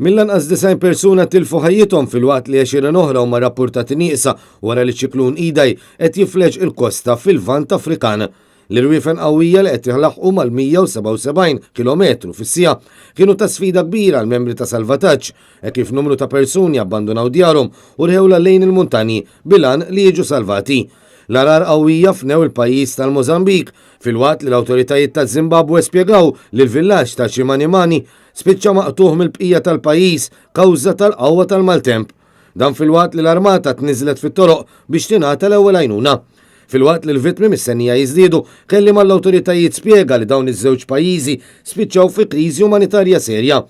Mill-anqas 90 persuna tilfu ħajjithom filwaqt li għexieren oħra huma rappurtati nieqsa wara li ċiklun Idai qed jifleġ il-kosta fil-Lvant Afrikan. L-irwiefen qawwija li qed jilaħħqu mal-177 kilometru fis-siegħa kienu ta' sfida kbira għall-membri ta' salvataġġ hekk kif numru ta' persuni abbandunaw djarhom u rħewlha lejn il-muntanji bil-għan li jiġu salvati. L-għargħar qawwija fnew il-pajjiż tal-Mozambique filwaqt li l-awtoritajiet taż-Zimbabwe spjegaw li l-villaġġ ta' Chimanimani spiċċa maqtugħ mill-bqija tal-pajjiż kawża tal-qawwa tal-maltemp. Dan filwaqt li l-armata tniżżlet fit-toroq biex tingħata l-ewwel għajnuna. Filwaqt li l-vittmi mistennija jiżdiedu, kelliem għall-awtoritajiet spjega li dawn iż-żewġ pajjiżi spiċċaw fi kriżi umanitarja serja.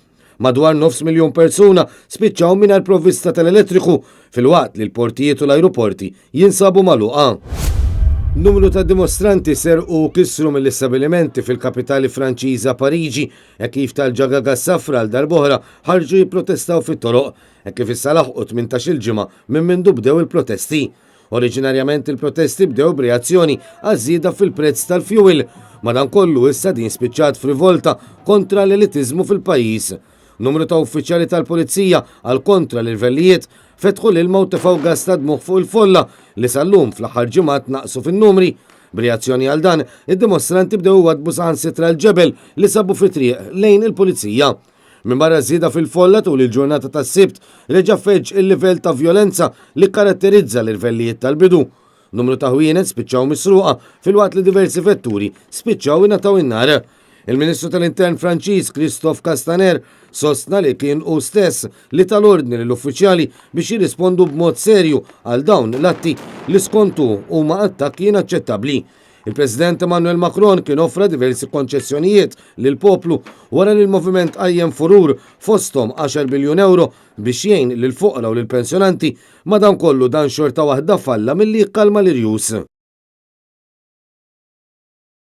Madwar nofs miljun persuna spiċċaw mingħajr provvista tal-elettriku filwaqt li l-portijiet u l-ajruporti jinsabu magħluqa. Numru ta' dimostranti serqu u kissru mill-istabilimenti fil-kapitali Franċiża Pariġi hekk kif tal-ġagaga safra għal darb'oħra ħarġu jipprotestaw fit-toroq hekk kif issa laħqu 18-il ġimgħa minn mindu bdew il-protesti. Oriġinarjament il-protesti bdew b'reazzjoni għaż-żieda fil-prezz tal-fjuwil. Madankollu issa din spiċċat f'rivolta kontra l-elitiżmu fil-pajjiż. Numru ta' uffiċjali tal-pulizija għal kontra l-irvellijiet fetħu l-ilma u tefgħu gas ta' dmugħ fuq il-folla li sal-lum fl-aħħar ġimgħat naqsu fin-numri. B'reazzjoni għal dan, id-dimostranti bdew iwaddbu saħansitra l-ġebel li sabu fit-triq lejn il-pulizija. Minbarra ż-żieda fil-folla tul il-ġurnata tas-Sibt, reġa' feġġ il-livell ta' vjolenza li kkaratterizza l-irvellijiet tal-bidu. Numru ta' ħwienet spiċċaw misruqa filwaqt li diversi vetturi spiċċaw ingħataw in-nar. Il-Ministru tal-Intern Franċiż Christophe Castaner sostna li kien hu stess li ta l-ordni lill-uffiċjali biex jirrispondu b'mod serju għal dawn l-atti li skont hu huma attakki inaċċettabbli. Il-President Emmanuel Macron kien offra diversi konċessjonijiet lill-poplu wara li l-moviment qajjem furur fosthom 10 biljun ewro biex jgħin lill-foqra u lill-pensjonanti, madankollu dan xorta waħda falla milli jikkalma l-irjus.